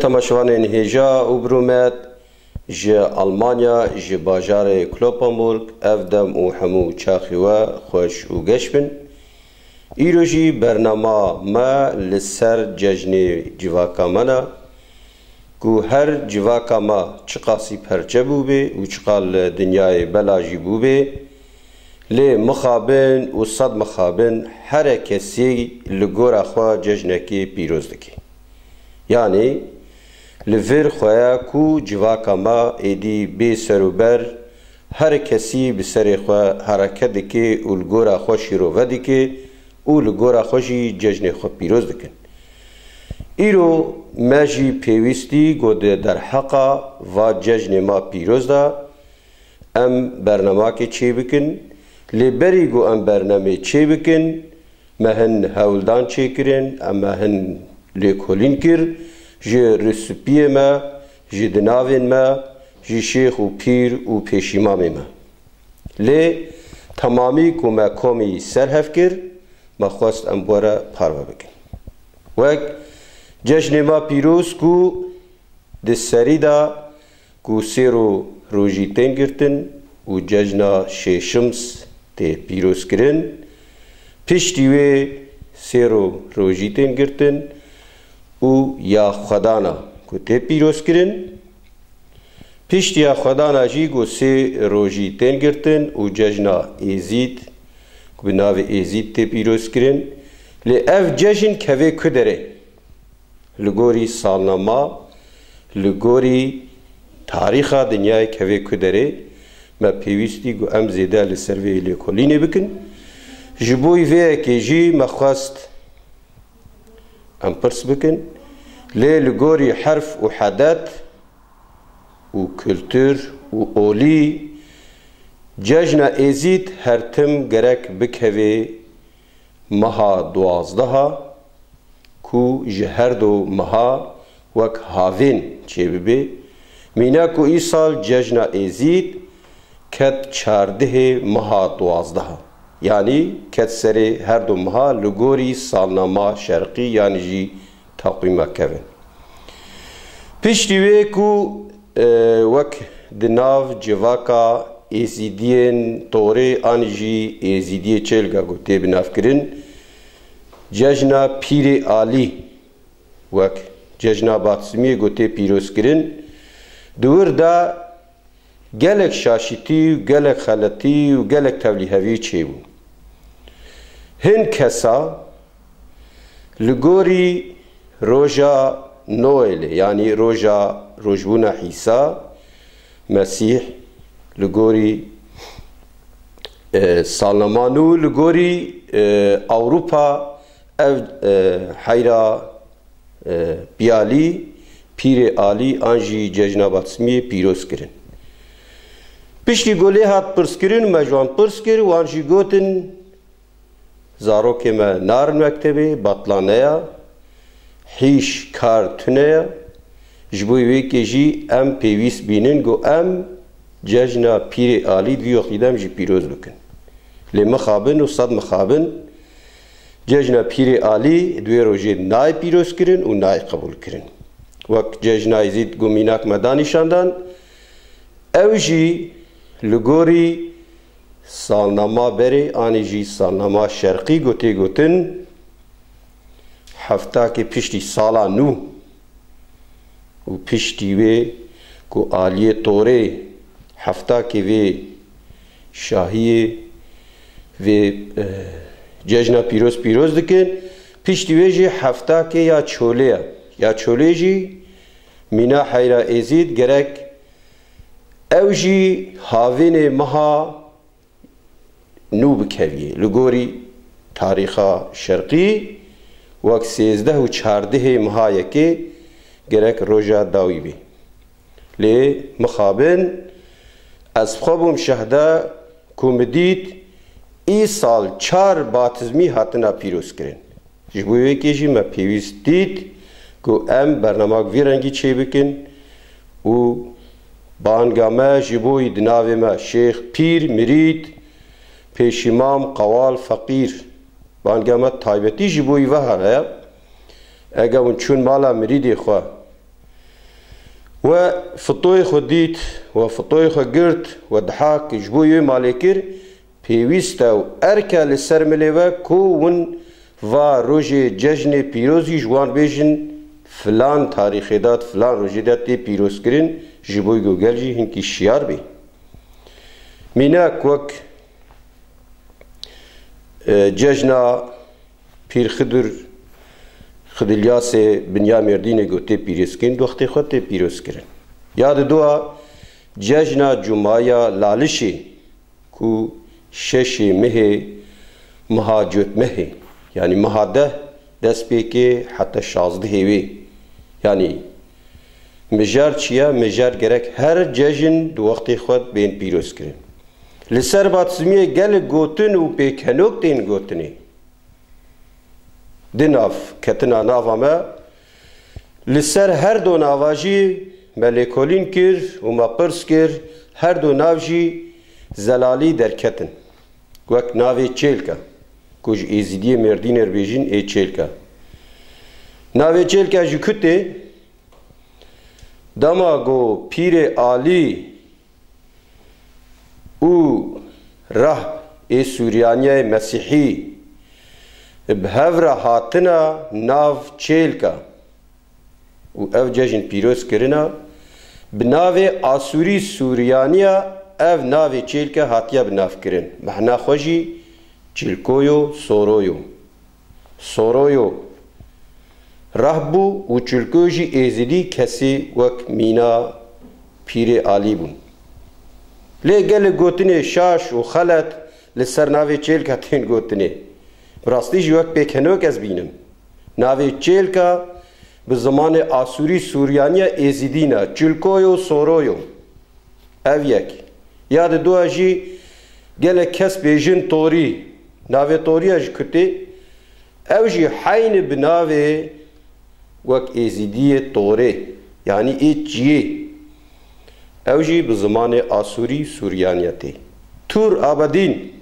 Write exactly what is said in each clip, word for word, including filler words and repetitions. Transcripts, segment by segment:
Temaşevanên hêja û birûmet, ji Almanya, ji bajarê Kloppenburg, ev dem û hemû çaxî we xweş û geş bin. Îro jî bernama me li ser cejnê civaka me ne, ku her civaka me çiqasî perçe bûbe û çiqas li dinyayê bela jî bûbe, lê mixabin û sed mixabin here kesî li gora xwe cejnekê pîroz dike. Yanî, li vir xwe ye ku civaka me êdî bê ser û ber, her kesî bi serê xwe hereket dike û li gora xwe şîrove dike û li gora xwe jî cejnê xwe pîroz dikin. Îro me jî pêwîstî ku di derheqa va cejnê me pîroz de em bernemakê çêbikin, lê berî ku em bernemê çêbikin, me hin hewldan çêkirin, em me hin lêkolîn kir, ji rûspiyê me, ji dinavên me, ji şêx û pîr û pêşîmamê me. Lê temamî ku me komî ser hev kir, me xwest em bi we re parve bikin. Wek cejnê me pîroz ku di serî de ku sêro rojî tên girtin û cejna şêşims tê pîrozkirin, piştî wê sêro rojî tên girtin û ya xwedana ku tê pîrozkirin, piştî ya xwedana jî ku sê rojî tên girtin û cejna Êzîd ku bi navê Êzîd tê pîrozkirin. Lê ev cejn kevê ku derê? Li gorî salnama, li gorî tarîxa dinyayê kevê ku derê, me pêwîstî ku em zêde li ser vê lêkolînê bikin. Ji bo vê yekê jî me xwest em pirs bikin, lê li gorî herf û hedet û kultur û olî, cejna Êzîd her tim gerek bikevê meha duwazdeha, ku ji her du meha wek havên çêbibe. Mîna ku îsal cejna Êzîd ket çardihê meha duwazdeha, yanî ket serê her du meha li gorî salnama şerqî yan jî taqwîma kevin. Piştî wê ku, e, wek di nav civaka Êzîdiyên Torê an jî Êzîdiyê Çêlga ku tê binavkirin, cejna Pîrê Alî wek cejna Batizmiyê ku tê pîrozkirin, di wir de gelek şaşîtî û gelek xeletî û gelek tevlîhevî çêbû. Hin kesa li gorî roja Noelê, yanî roja rojbûna Îsa Mesîh, li gorî, e, salnema nû, li gorî, e, Ewropa, ev, e, heyra, e, Pîalî, Pîrê Alî an jî cejna Batizmiyê pîroz kirin. Piştî ku lê hat pirskirin, me ji wan pirs kir, wan jî gotin, zarokê me narin mektebê, betla ne ya, hîş kar tune ya. Ji bo wê yekê jî em pêwîst bînin ku em cejna Pîrê Alî di vî wextî de em jî pîroz bikin. Lê mixabin û sed mixabin cejna Pîrê Alî di wê rojê nayê pîrozkirin û nayê qebûlkirin. Wek cejna Êzîd ku mînak me da nîşan dan, ew jî li gorî salnama berê anî jî salnama şerqî ku tê gotin, heftakê piştî sala nû û piştî wê ku aliyê torê heftakê vê şahiyê, vê, e, cejna pîroz pîroz dikin, piştî wê jî heftakê ya çolê ye. Ya çolê jî mîna heyra Êzîd gerek ew jî havînê meha nû bikeviyê. Li gorî tarîxa şerqî wek sêzdeh û çardehê meha yekê gerek roja dawî bê. Lê mixabin ez bi xwe bûm şehde ku min dît îsal çar batizmî hatina pîrozkirin. Ji bo wê yekê jî me pêwîst dît ku em bernamak vî rengî çêbikin û banga me ji bo yî di navê me şêx, pîr, mirîd, pêşîmam, qewal, feqîr, banga me taybetî ji bo yî ve hene ye. Eger hûn çûn mala mirîdê xwe, We fitoyê xwe dît, we fitoyê xwe girt, we dihak ji bo wê malê kir, pêwîst e û erk e li ser milê we ku hûn va rojê cejnê pîrozî ji wan bêjin, filan tarîxê de, filan rojê de tê pîrozkirin, ji bo ku gel jî hinkî şiyar bê. Mînak wek, e, cejna Pîr Xidir, Xidilyasê Binya Mêrdînê ku tê pîrozkirin, di wextê xwe tê pîrozkirin. Ya di dua cejna Cumaya Lalişê ku şeşê mehê, meha Cotmehê, yanî meha deh dest pê kê heta şazdehê wê. Yanî mijar çi ye? Mijar gerek her cejn di wextê xwe bên pîrozkirin. Li ser batizmiyê gelek gotin û pêkenok tên gotinê. Di nav ketina nava me, li ser her do nava jî me lêkolîn kir û me pirs kir, her do nav jî zelalî derketin. Wek navê Çêlka, ku ji Êzidiyê Mêrdînê re bêjin ê Çêlka. Navê Çêlka ji ku tê? Dema ku Pîrê Alî û rehb ê Suryaniyayê Mesîhî bi hev re hatina nav Çêlka û ev cejn pîroz kirina, bi navê Asûrî Suryaniya ev navê Çêlka hatiye bi nav kirin. Mehna xwe jî Çilkoyo Soroyo. Soroyo rehb bû û Çilko jî êzidî kesî wek mîna Pîrê Alî bûn. Lê gelek gotinê şaş û xelet li ser navê Çêlka tên gotinê. Bi rastî jî wek pêkenok ez bînim. Navê Çêlka bi zimanê Asûrî Suryaniya êzidî ne, Çilkoyo Soroyo. Ev yek. Ya di dua jî gelek kes bêjin Torî. Navê Toriya ji ku tê? Ew jî heynî bi navê wek Êzidiyê Torê, yanî ê çiyê. Ew jî bi zimanê Asûrî Suryaniya tê. Tur Abedîn.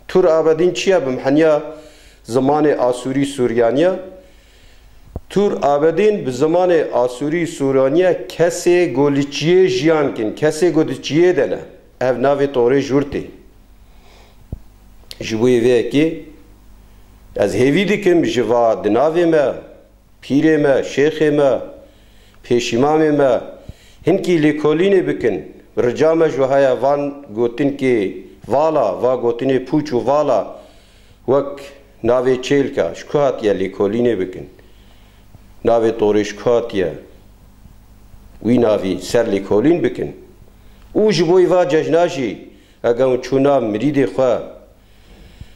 Tur Abedîn çi ye bi mehniya zimanê Asûrî Suryaniya? Tur Abedîn bi zimanê Asûrî Sûraniya kesê ku li çiyê jiyan kin, kesê ku di çiyê de ne. Ev navê torê jûr tê. Ji bo yê vê yekê ez hêvî dikim ji va di navê me, pîrê me, şêxê me, pêşîmamê me hinkî lêkolînê bikin. Rica me ji we heye van gotinkê vala, va gotinê pûç û vala, wek navê Çêlka ji ku hatiye lêkolînê bikin. Navê torê ji ku hatiye? Wî navî ser lêkolîn bikin. Û ji bo va cejna jî, ege hûn çûna mirîdê xwe,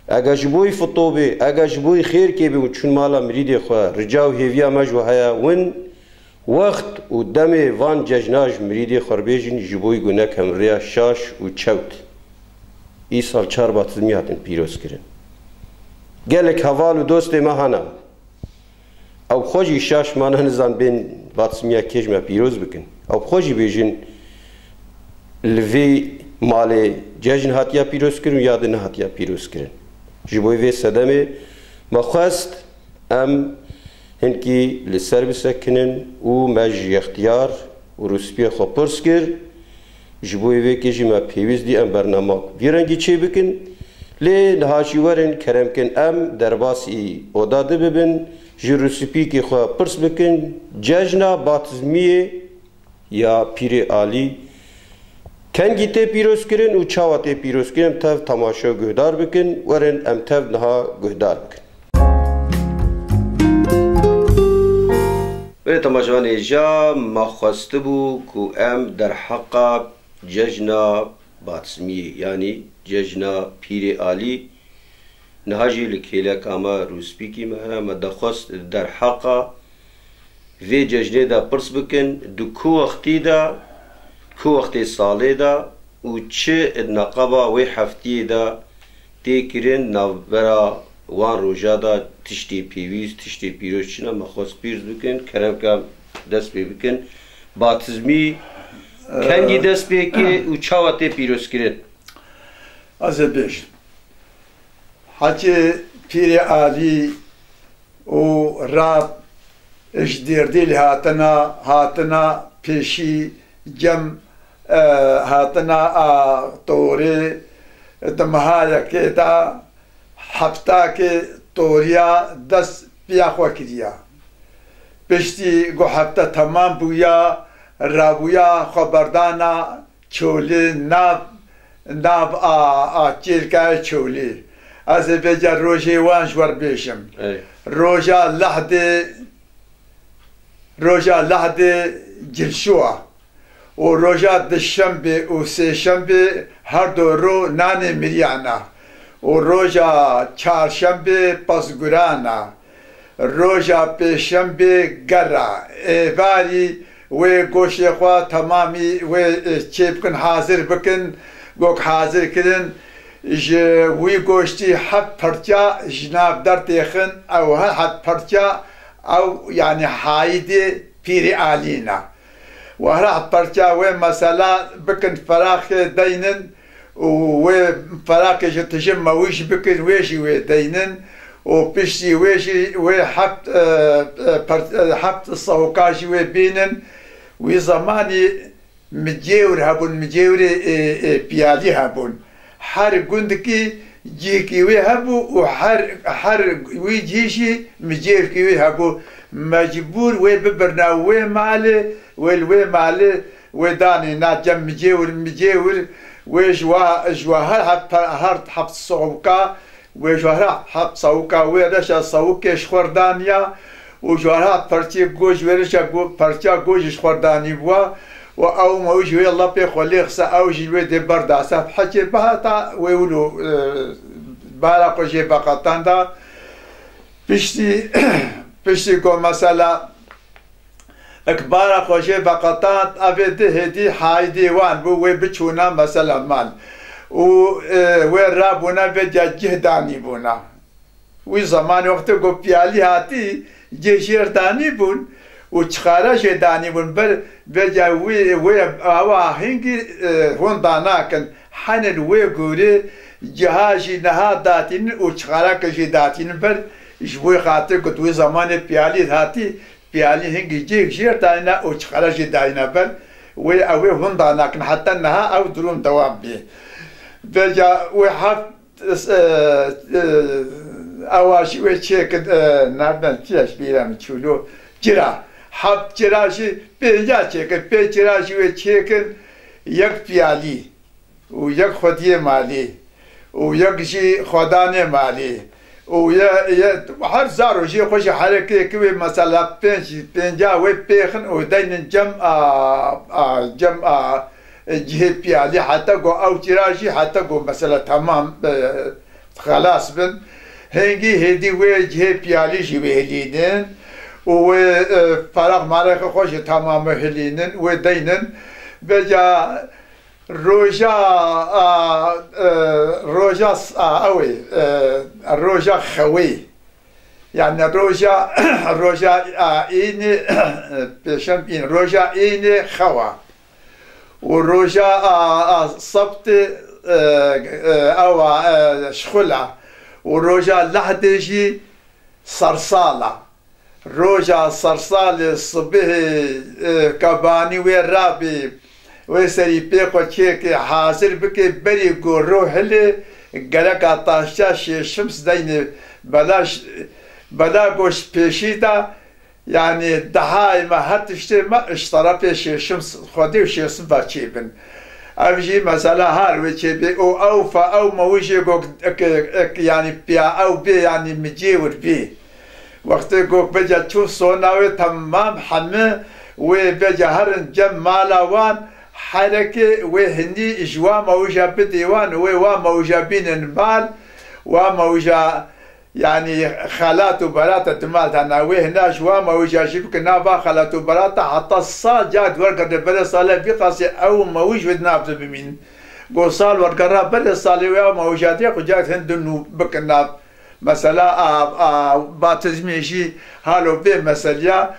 ege ji bo fitobê, ege ji bo xêrkê bê hûn çûn mala mirîdê xwe, rica û hêviya me ji we heye, win wext û demê van cejna ji mirîdê xwe re bêjin, ji bo ku nekem rêya şaş û çewt. Îsal çar batizmî hatin pîroz kirin. Gelek heval û dostê me hene. Ew xwe jî şaş mane, nizan bên batizmiya kê ji me pîroz bikin. Ew xwe jî bêjin li vê malê cejn hatiya pîroz kirin û ya din nehatiya pîroz kirin. Ji bo vê sedemê me xwest em hinkî li ser bisekinin û me ji yextiyar û rûspiyê xwe pirs kir. Ji bo vê yekê jî me pêwîst dî em bernama vî rengî çêbikin. Lê niha jî werin kerem kin em derbasî oda di bibin, ji rûspîkê xwe pirs bikin, cejna batizmiyê ya Pîrê Alî kengî tê pîrozkirin û çawa tê pîrozkirin, em tev temaşe û guhdar bikin. Werin em tev niha guhdar bikin. Belê temaşevanê hêja, me xwestibû ku em derheqa cejna batizmiyê, yanî cejna Pîrê Alî, niha jî li kêleka me rûspîkî me heye, me dixwest derheqa vê cejnê de pirs bikin, di ku wextî de, ku wextê salê de û çi di neqeba wê heftiyê de tê kirin, navbera wan roja de tiştê pêwîst, tiştê pîroz çi ne, me xwest pîrs bikin, kerem ke dest pê bikin. Batizmî kengî dest pê kê û çawa tê pîrozkirin? Ez ê bêjim. Hecê Pîrê Alî û Rab ji Dêrdîlê hatina, hatina Pêşî cem, e, hatina a torê di meha yekê de heftakê toriya dest piya xwe kiriya. Piştî ku hefte temam bûya, rabûya xweberdana çolê nav, nav a, a çêlkayê çolê. Ez ê vêca rojê wan ji we re bêjim. Ey. Roja lehdê, roja lehdê cilşûa û roja dişembê û sêşembê her du ro nanê miriyana û roja çarşembê pezgurana. Roja pêşembê gera, êvarî wê goştê xwe temamî wê, e, çê bikin, hazir bikin, gok hazir kirin. Ji wî goştî heft perça ji nav der têxin, ew her heft perça ew, yanî hayidê pîrê alî ne. Û her heft perça wê mesela bikin feraxê deynin, û wê feraqê ji tije mewîş bikin, wê jî wê deynin û piştî wê jî wê heft, e, e, per-, e, heft sewika jî wê bînin. Wî zemanî micêwir hebûn, micêwirê, e, e, piyalî hebûn. Her gundikî cihekî wê hebû û her, her wî cihî jî micêwirkî wê hebû. Mecbûr wê bibirna wê malê, wê li wê malê wê danîna cem micêwir, micêwir wê ji wa, ji wa her heft, her heft sewika, wê ji wa her heft sewika wê reşa sewikê ji xwe re daniya û ji wa her heft perçê goj wê reşa go-, perça gojê ji xwe re danî bûwa û ew mewî ji wê lepê xwe lê xise, ew jî li wê dê berdase. Hekê bihata wê wilo, e, bara xwe jê veqetanda. Piştî, piştî ku mesela Ek bara xwe jê veqetand, evê di hêdî haydê wan bû, wê biçûna mesela mal. Û, e, wê rabûna vêca cih danîbûna. Wî zemanê wextê ku piyalî hatî, cih jêr danîbûn û çixara jê danîbûn. Ber vêca wî, wê awa hingî, e, hûn danakin. Henê li wê gorê ciha jî niha datînin û çixarake jî datînin ber ji bo xatir ku di wê zemanê piyalî hatî, piyalî hingî cêk jêr dayne û çixare jî dayne ber. Wê ew ê hûn danakin, heta niha ew durum dewam bê. Vêca wê heft, e, e, ewa jî wê çêkin, e, nereden çi eş bîra min çûlo? Çira. Heft çira jî pênca çêkin, pênc çira jî wê çêkin yek piyalî. û yek xwediyê malî û yek jî xwedanê malî û ye, ye, her zaro jê xwe ji herekê ki wê mesela pênc, pênca wê pêxin û deynin cem a, a, cem a, e, cihê piyalî heta ku ew çira jî heta ku mesela temam, e, xelas bin. Hingî hêdî wê cihê piyalî jî wê hilînin û wê, e, ferax marexê xwe jî temamê hilînin, wê deynin. Vêca Roja, a, e, roja s-, a, ew ê, e, roja xewê. Yani roja, roja, a, înê, pêşem în, roja înê xewa. Û roja, a, a, sebtê, e, e, ewa, e, şixula. Û roja lehdê jî sersala. Roja sersalê sibihê, e, kebanî wê rabê, wê serî pê xwe çêkê, hazir bikê, berî ku ro hilê, gereka taşça şêşim sideynê bela ş-, bela ku ji pêşî de, yanî dehayê me her tiştê me ji terefê şêşim s-, xwedê û şêşim ve çêbin. Ev jî mesela her wê çêbê û ew fe ew mewî jê ku ek, ek, yanî piya ew bê, yanî micêwir bê. Wextê ku vêca çû sona wê temam heme wê vêca herin cem mala wan, herekê wê hinî ji wa mewîja bidê wan, wê wa mewîja bînin mal, wa mewîja, yanî xelat û berata di mal de ne, wê hina ji wa mewîja jî bikin nava xelat û berata heta sal ca wergere berê sale vî qasê ew mewîj wê di nav de bimînin. Go sal wergera berê salê wê ew mewîja dê xwe ca hin di nû bikin nav. Mesela, a, a, batizmê jî halo vê meseliya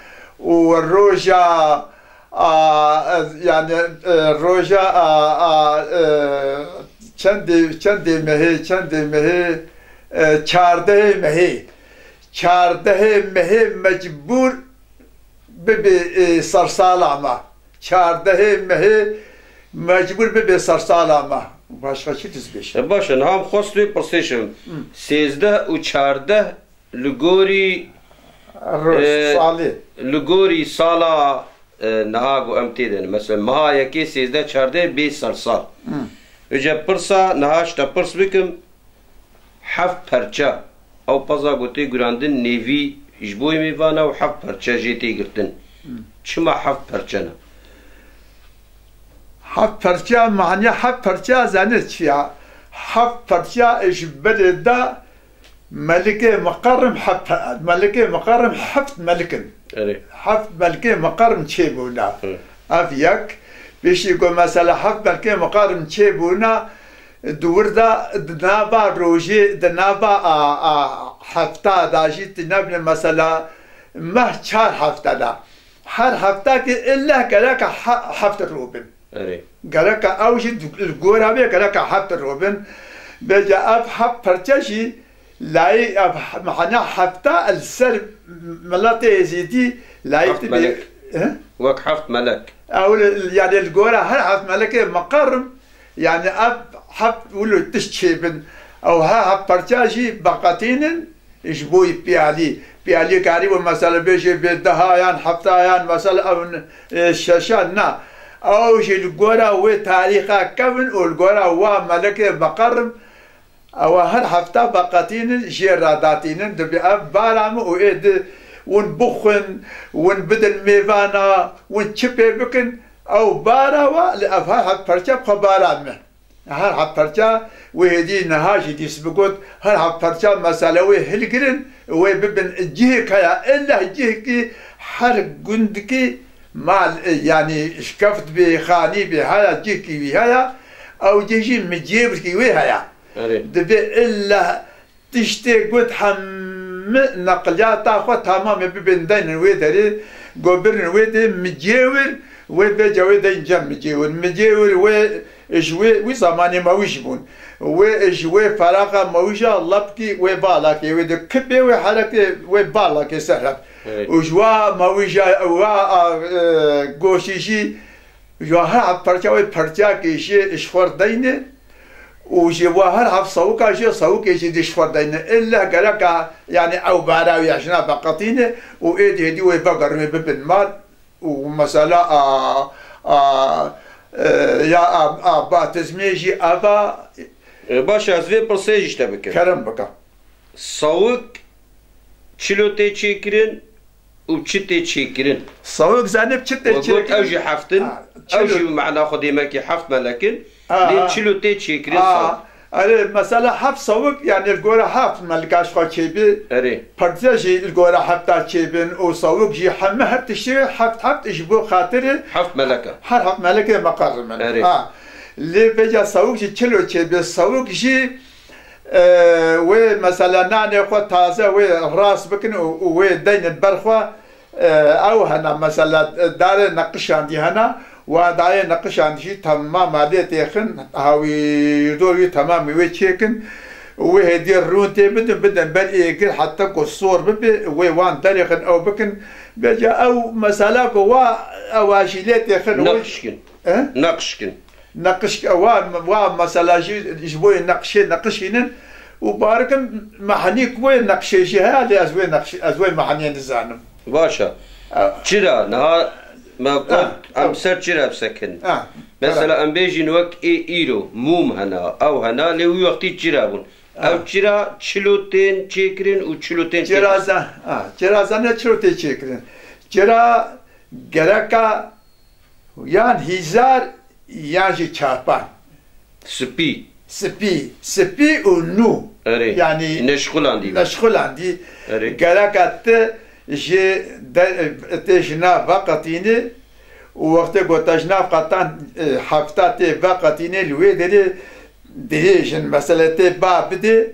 û roja, a, e, yani, e, roja, a, a, e, çendê, çendê mehê, çendê mehê, e, çardehê mehê. Çardehê mehê mecbûr bibê, e, sersala me. çardehê mehê mecbûr bibe sersala me. Başqa çi dizbêj? E, baş e, niha em xwest wê pirsê şim. Hı. Sêzdeh û çardeh li gorî, Roj, e, salê. Li gorî sala, e, niha ku em tê de ne. Mesela meha yekê sêzdeh çardeh bê sersal. Hı. Îca pirsa niha ji te pirs bikim, heft perçe. Ew peza ku tê gurandin nêvî ji bo mêvana û heft perçe jê tê girtin. Hı. Çima heft perçe ne? Heft perçe, maniya heft perçe zanî çi ya? Heft perçe ji berê de Melikê Miqerim heft, Melikê Miqerim heft melik in. Erê. Heft Melikê Miqerim çêbûne. Hı. Ev yek. Pêşî ku mesela heft Melikê Miqerim çêbûne, di wir de, di nava rojê, di nava a, a hefta de jî, tu nebîne mesela meh çar hefte de. Her heftakê illeh gereka he-, heft robin. Erê. Gereka ew jî du-, li gora wê gereka heft robin. Bêje ev heft perçe jî layê ev he-, mehna hefta li ser miletê Êzîdî layê Heft tibê. Melek. He? Wek heft melek. Ew li, yani li gora her heft melekê miqerim, yani ev heft wilo tişt çêbin. Ew her heft perçe jî veqetînin. Ji bo piyalî, piyalî karî bo mesela bêje bê deha yan hefta yan mesela ew, e, şeşan na. Ew jî li gora wê tarîxa kevin û li gora wa melekê veqerim, ewa her hefta veqetînin jê radatînin, dibê ev bara min û ê di win bixwin, win bidin mêvana, win çi pê bikin, ew bara wa li ev her heft perçe xwe bara min. Her heft perça wê hêdî niha jî dîs bigot, her heft perça mesele wê hilgirin, wê bibin cihek heye, illa cihekî her gundikî mal, e, yanî şkeft bê, xanî bê, haya cihekî wî heye, ew cih jî micêwirkî wê heye. Erê. Dibê illa Tiştê got hemî neqiliyata xwe tamamê bibên deynin wê derê, go birin wê dê micêwir, wê bêca wê deyn cem micêwir. Micêwir wê ji wê, wî zamanê me wî jî bûn. Wê ji wê feraqa mewîja lepkî wê balakê wê de kipê wê herekê wê balakê ser hev. Evet. Û ji wa mewîja wa, a, e, goşî jî Ji her heft perça wê perçakê jê ji xwe r deyne û ji wa her heft sawika jê sawikê jî dê ji xwe r deyne. Îlle gereka, yanî ew bara wî ya jina veqetîne û êdî hêdî wê vegerine bibin mal û mesela a, a, e, ya a, a batizmê jî eva. E, baş e, ez vê pirsê jî ji te bikim. Kerem bike. Sawik çilo tê çêkirin û çi tê çêkirin? Sawik zanî çi tê We got ew çêkirin? Jî heft in, Ha, ew çilo- jî bi mehna xwe dêmekî heft melek in. Ha. Lê çilo tê çêkirin Ha. sawik? Erê, mesela heft sawik, yani li gora heft melika ji xwe çêbî. Erê. Perçe jî li gora hefta çêbin û sawik jî heme her tiştê heft heft ji bo xatirê Heft meleka. her heft melekê meqerrim in. Erê. Ha. Lê vêca sawik jî çilo çêbî, sawik jî E, wê mesela nanê xwe taze wê rast bikin û, û wê deynin ber xwe, e, ew hene mesela, e, darê neqişandî hene, wa dayê neqişandî jî temama lê têxin, hawîrdor wî temamî wê çêkin, wê hêdî rûn tê bidin, bidin ber êgir heta ku sor bibe, wê wan derêxin ew bikin. Bêje ew mesela ku wa ewa jî lê têxin, wê Neqişkin. He? Neqişkin. Neqişk-, wa, wa mesela jî ji bo yê neqşê neqişînin û barikim mehanîk wê neqşê jî heye, lê ez wê neqş-, ez wê mehaniyê nizanim. Baş e. E, Çira, niha me got, e, em ser çira bisekin. e, Mesela em bêjin wek ê îro, mûm hena, ew hena, lê wî wextî çira bûn. E. Ew çira çilo tên çêkirin û çilo tên Çira têxistin. za-, ha, çira zane çilo tê çêkirin. Çira gereka Yan hîzar yan jî çarpan. Spî. Spî, spî û nû. Erê. Yanî Neşxulandî. neşxulandî. Erê. Gereka ti jê de, tê ji nav veqetînî û wextê ku te ji nav qetan, e, hefta tê veqetînê li wê derê dihêjin. Mesele tê ba bidê,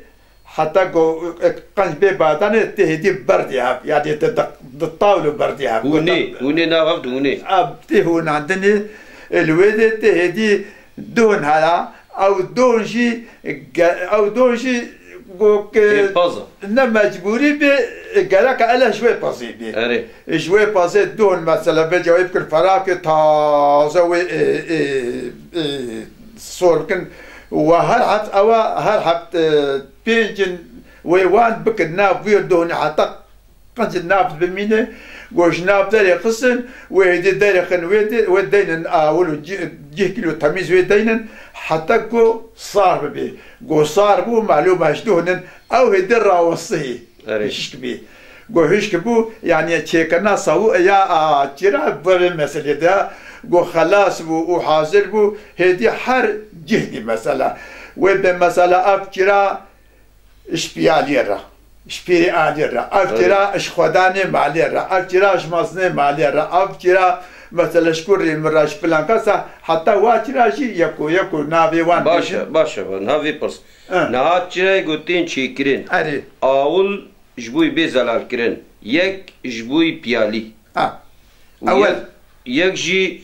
Heta ku, e, qenc bê badanê tê hêdî berdî hev, yanî tê di, di tawlo berdî hev. Hûnê, hûnê nav hev di hûnê. Ev tê hûnandinê, e, li wê dê tê hêdî don hela, ew don jî, ge-, ew don jî Go ke Ê pez e. ne mecbûrî bê, gereka ele ji wê pezê bê. Erê. Ji wê pezê don mesela vê cewê bikin ferakê taze wê, e, e, e, sor bikin. Û her heft ewa, her heft, e, pêncin wê wan bikin nav wê donê heta qenc nav bimîne. Go ji nav derê xisin, wê hêdî derê xin wê de, wê deynin awil û cih, cih kîlo temîz wê deynin, heta ku sar bibê. Go sar bû, malûm e ji duhnin, ew hêdî rawestihî. Erê. Hişk bî. Go hişk bû, yanî çêkirina sawû ya a çira bi vê meselê de, go xelas bû û hazir bû, hêdî her cih dî mesela. Wê be mesela ev çira ji piyaliyê re, ji pîrê aliyê re, ev Evet. çira ji xwedanê malê re, ev çira ji mezinê malê re, ev çira mesela ji kurê min re, ji filan kesa, heta wa çira jî yeko yeko navê wan Baş bêjin. e, baş e, niha vê pirs. Eh. Niha çirayê ku tên çêkirin, Erê. awil ji bo bê zelalkirin, yek ji bo piyalî. Ha. Û Ewel. yek, yek jî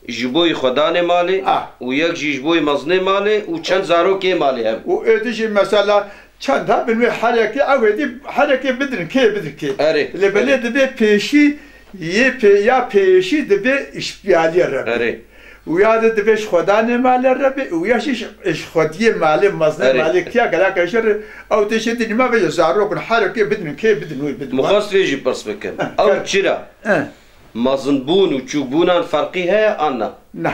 ji bo xwedanê malê Ah. û yek jî ji bo mezinê malê û çend zarokê malê hev. Û êdî jî mesela çend hebin wê herekê, ew êdî herekê bidin kê, bidin kê. Erê, Lê belê erê. dibê pêşî, yê pê-, ya pêşî dibê ji piyaliyê re be. Erê. Û ya de dibê ji xwedanê malê re be, û ya jî ji, ji xwediyê malê, mezinê Erê. malê kiya gereka jê re, ew tê jê dînî me ve zarok in, herekê bidin kê, bidin wê, bidin wan. Mixwest vê jî pirs bikim. Eh, Ew ker- çira? Eh. Mezinbûn û çûkbûnan ferqî heye an na? Na.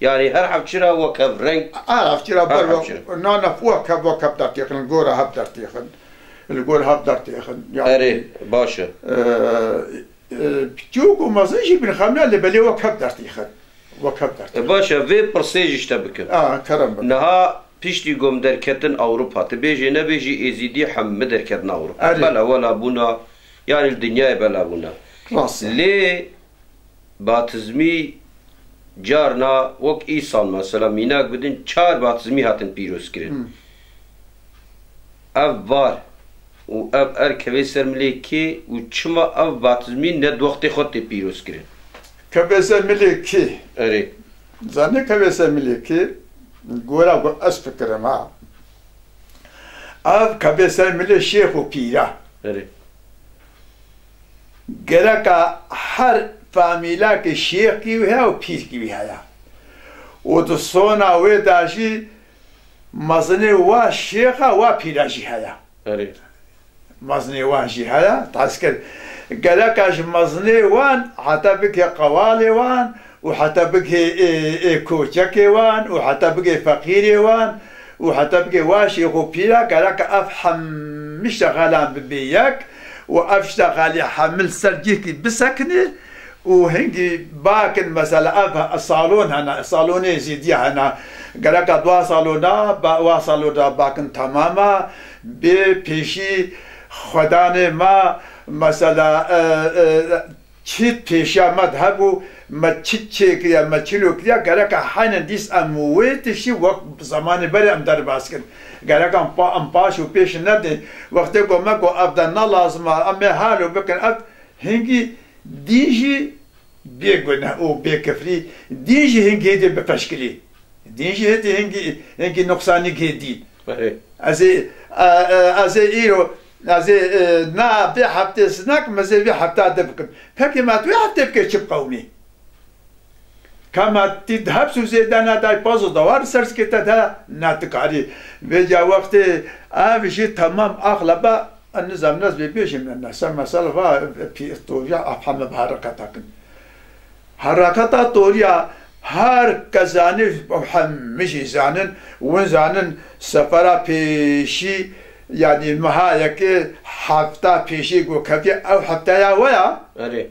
Yanî her hev çira wek hev reng? Her hev çira Her ber hev wek, çira. na, na, wek hev, wek hev dertêxin, li gora hev dertêxin. Li gor hev dertêxin. Yanî, Erê, baş e. e, e, çûk û mezin jî bin xemla lê belê wek hev dertêxin. Wek hev dertêxin. E, baş e, vê pirsê jî ji te bikim. A, kerem bikim. Niha piştî ku em derketin Ewropa, tu bêjê nebêjî, Êzîdî hemû derketin Ewropa. Erê. Bela wela bûna, yanî li dinyayê bela bûna. Rast e. Lê Batizmî carna wek îsal mesela mînak bidin, çar batizmî hatin pîrozkirin. Hmm. Ev bar û ev er kevê ser milê kê û çima ev batizmî ne di wextê xwe tê pîrozkirin? Kevê ser milê kê? Erê. Zanî kevê ser milê kê? Gora ku ez fikirim ha. Ev kevê ser milê şêx û pîra. Erê. Gereka her famîlakê şêxkî wî heye û pîrkî wî heye. Û di sona wê de jî mezinê wa şêxa, wa pîra jî heye. Erê. Mezinê wan jî heye, tez kir. Gereka ji mezinê wan heta bike qewalê wan, û heta bigê, ê, ê, koçekê wan û heta bigê feqîrê wan û heta bigê wa şêx û pîra, gereka ev hemî ştexalan bibê yek û ev ştexalê hemî li ser cihkî bisekine û hingî bakin, mesela ev salon hene, salonê Êzîdiya hene, gereka dua salona, ba-, wa salona bakin temama bê pêşî xwedanê me, mesela, e, e, Çi pêşiya me de hebû, me çi çêkiriye, me çi lo kiriye, gereka heynin dîs em wê tiştî wek zemanê berê em derbas kin. Gereka em pa-, em paş û pêş nedin. Wextê ku me got ev de ne lazim e, em ê halo bikin, ev hingî dîn jî bê guneh û bê kifrî, dîn jî hingî hêdî bi feşkilî. Dîn jî hêdî hingî, hingî nuqsanî gê dîn. Erê. Ez ê, e, e, ez ê îro, ez ê, e, na vê heftê sinak, ez ê vê hefta de bikim. Pekî ma tu vê heftê bike çi bi qewmî? Ka ma tî di heps û zêde na day paz û dawar ser zikê te de na tu karî. Vêca wextê ev jî temam axleba, ez nizam nez bê bêjim ne, ne, ser mesela va, pî, toviya afhame bi hereketa kin. Hereketa toriya her kes zanî, hemî jî zanin, win zanin sefera pêşî, yanî meha yekê hefta pêşî ku ketiye, ew hefteya we ya. Erê.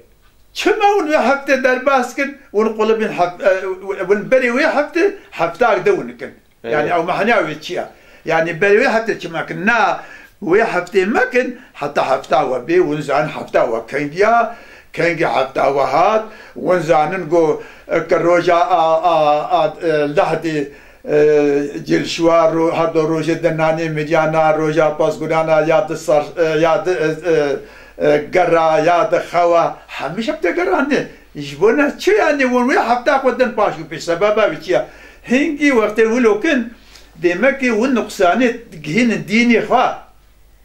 Çima win wê heftê derbas kin, win qulibîn hef-, e, win berê wê heftê heftak de win kin? Yanî Evet. ew mehna wê çi ye? Yanî berê wê heftê çima kin? Na, wê heftê mekin, heta hefta we bê, win zanin hefta we kengî ya, kengî hefta we hat, win zanin ku, e, ke roja a, a, a, e, lehdê, e, cilşwa, ro-, her do rojê di nanê miryana, roja pasgurana, ya di sar, e, ya di, e, e, e, gera, ya di xewa, hemî şev tê geranê. Ji bo ne çi, yanî hûn wê hefta xwe din paş û pêş, sebeba wî çi ye? Hingî wextê wilo kin, dêmekê hûn nuqsanê digihînin dînê xwe.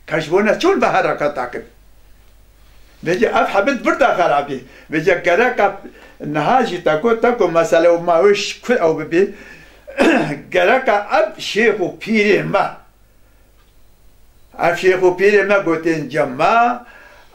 Ka ji bo ne çol ve hereketa kin. Vêce ev hebit birda xerabî. Vêce gereka niha jî te got, te got mesele û ma wê ji ku ew bibî. Gereka ev şêx û pîrê me, ev şêx û pîrê me gotên cem me,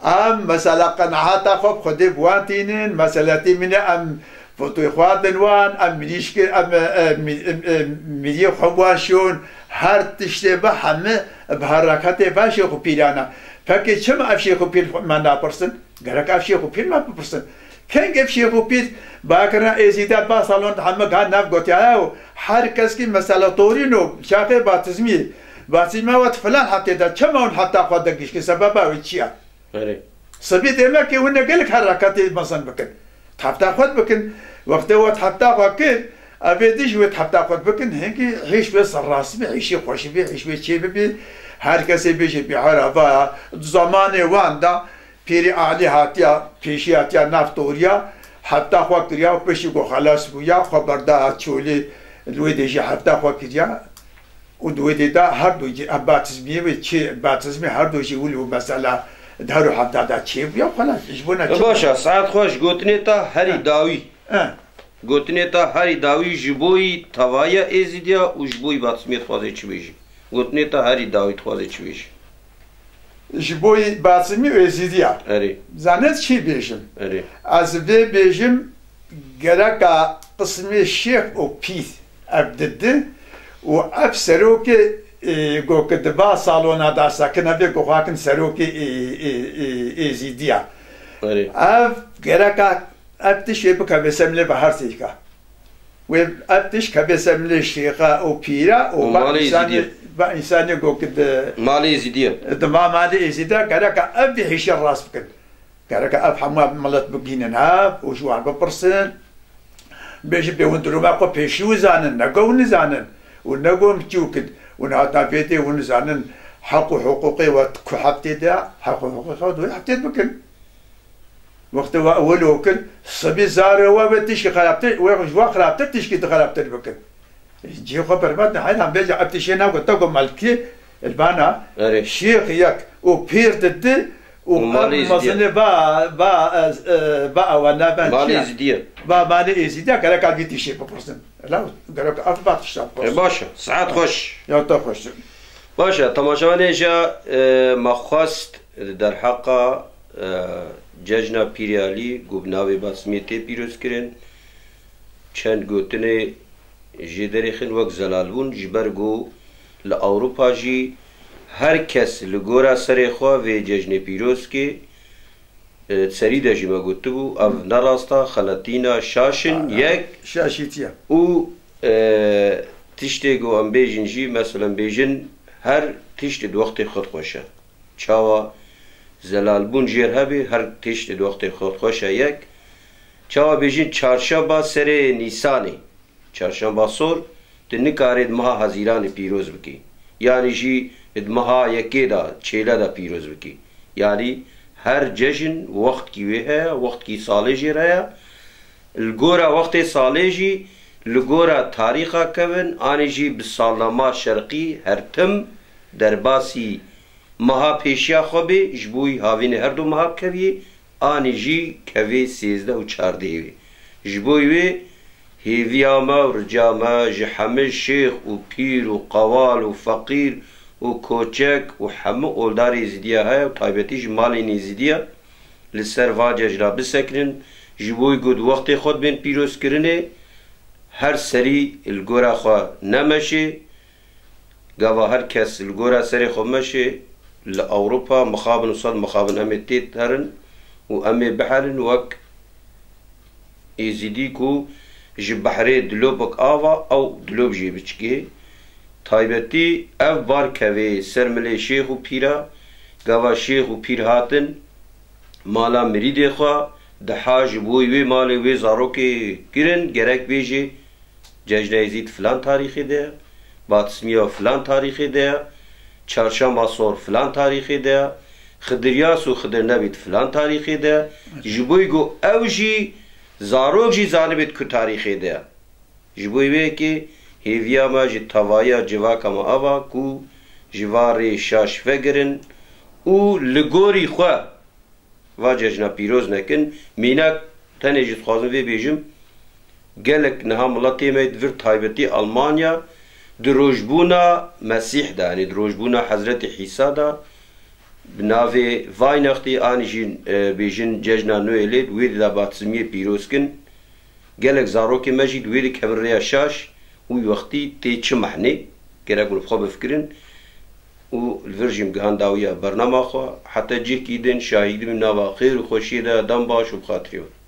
em mesela qenaheta xwe bi Xwedê bi wan tînin, meseletî min e, em fotoyê xwe din wan, em mirîşkir, em, e, mî-, e, e, miriyê xwe bi wan şon, her tiştê bi hemi bi hereketê ve şêx û pîran e. Pekê çima ev şêx û pîr me napirsin? Gerek ev şêx û pîr me bipirsin. Keng ev şêx û pîr bayakirina Êzîdiya ba salon heme ga nav gotiya ew, her kes kî mesela torîno şaxê batizmî, batizma wet filan hetê de, çima hûn heta xwe de gişkin, sebeba wê çi ye? Erê. Sibî demekê hûn ne gelek hereketê mezin bikin. Hefta xwe bikin. Wextê we hefta xwe kir, evê dij wê hefta xwe bikin. Hinkî hîş wê serrasibî, hîşê xweşibî, hîş wê çê bibî. Her kesê bêje bî hera vaya. Zamanê wan da pêrî alî hatiya, pêşî hatiya nav toriya, hefta xwe kiriya û piştî ku xelas bûya, xwe berda çolê, wê dê jî hefta xwe kiriya. Û di wê dê de her du jî, ev batizmiyê wê çê, batizmê her du jî wilo mesela di her û hevda de çêbûya, xwelas, ji bo ne E, çi? Baş e, saet xweş, gotinê te herî He. dawî. He. Gotinê te herî dawî ji boyî tevaya Êzîdiya û ji boyî batizmiyê dixwazê çi bêjî? Gotinê te herî dawî dixwazê çi bêjî? Ji boyî batizmî û Êzîdiya. Erê. Zanet çi bêjim? Erê. Ez vê bêjim, gereka qismê şêx û pîr ev didi û ev serokê, e, go ki di va salona da sekine vê ku xwakin serokê, e, e, e, Êzîdiya. Erê. Ev gereka ev tiştê bikeve semlê ve her sêka. Wê ev tişt keve semlê şêxa û pîra û Û va malê insanê, Êzîdiya. va insanê go ki di Malê Êzîdiya. di va malê Êzîdiya gereka ev vê hêşê rast bikin. Gereke ev hemû milet bigihînin hev û ji wan bipirsin. Bêjin pê hûn dirûma xwe pêşî wî zanin, ne go hûn nizanin û ne go hûn biçûk in. Hûn hatina vê dê hûn nizanin heq û hiqûqê we ku heftê de, heq û hiqûqê xwe di wê heftê de bikin. Wextê we wilo kin, sibî zarê we wê tişkî xerabtir, wê ji we xerabtir tişkî di xerabtir bikin. Cihê xwe berbat ne, heyran bêje ev tiştê nako, te ku melkî, li vana Erê. şêx yek û pîr di di û Û malê ev Êzîdiye. mezinê va, va, ez, e, va ewa navên Malê çi ye? Êzîdiye. Va malê Êzîdiye, gereka vî tiştê bipirsin. Ela gerek ev va tişta E, bipirsin. baş e. Saet xweş. Ya te xweş. Baş e. Temaşevanê jî, e, me xwest derheqa, e, cejna Pîrê Elî ku bi navê Basimê tê pîrozkirin, çend gotinê jê derêxin wek zelalbûn, ji ber ku li Ewropa jî her kes li gora serê xwe vê cejnê pîrozkê, e, serî de jî me gotibû, ev ne rast e, xeletîn e, şaş in, Ha, yek. Şaşîtiye. Û, e, tiştê ku em bêjin jî, meselen bêjin, her tişt di wextê xwe xweş e. Çawa zelalbûn jêr hebê, her tişt di wextê xwe xweş e, yek. Çawa bêjin çarşemba serê Nîsanê, çarşemba sor, tu nikarê di meha Hezîranê pîroz bikî. Yanî jî di meha yekê de, çêle de pîroz bikî. Yanî her cejn wextkî wê heye, wextkî salê jêr heye. Li gora wextê salê jî, li gora tarîxa kevin, anî jî bi salnama şerqî her tim derbasî meha pêşiya xwe bê, ji bo wî havînê her du meha bikeviyê, anî jî kevê sêzdeh û çardehê wê. Ji bo wê hêviya me û rica me ji hemî şêx û pîr û qewal û feqîr û koçek û hemî oldarê Êzîdiya heye û taybetî ji malên Êzîdiya li ser va cejna bisekinin, ji bo wî ku di wextê xwe dibên pîrozkirinê, her serî li gora xwe nemeşê, gava her kes li gora serê xwe meşê, li Ewropa mixabin û sed mixabin em ê têherin û em ê biherin wek Êzîdî ku ji behrê dilopek ava ew dilop jê biçikê. Taybetî ev bar kevê ser milê şêx û pîra, gava şêx û pîr hatin mala mirîdê xwe, diha ji bo wê malê wê zarokê kirin, gerek bêjê, Cejna Êzîd filan tarîxê de ye, Batismiya filan tarîxê de ye, Çarşamba Sor filan tarîxê de ye, Xidir Yas û Xidir Nebî di filan tarîxê de ye. Ji bo ku ew jî, zarok jî zanibê di ku tarîxê de ye. Ji bo wê yekê hêviya me ji tevaya civaka me ava ku ji va rê şaş vegirin û li gorî xwe va cejna pîroz nekin. Mînak tenê jî dixwazim vê bêjim, gelek niha miletê me di vir taybetî Almanya di rojbûna Mesîh de, yanî di rojbûna Hezretî Hîsa de, bi navê Weihnachtî an jî, e, bêjin cejna Noelê, di wê de batizmiyê pîroz kin. Gelek zarokê me jî di wê de kevin rêya şaş û wî wextî tê çi mehnê, gerek hûn bi xwe bifikirin û li vir jî em gihan dawiya bernama xwe, heta cihkî din şahîdî bin nava xêr û xweşiyê de, dem baş û bi xatirê we.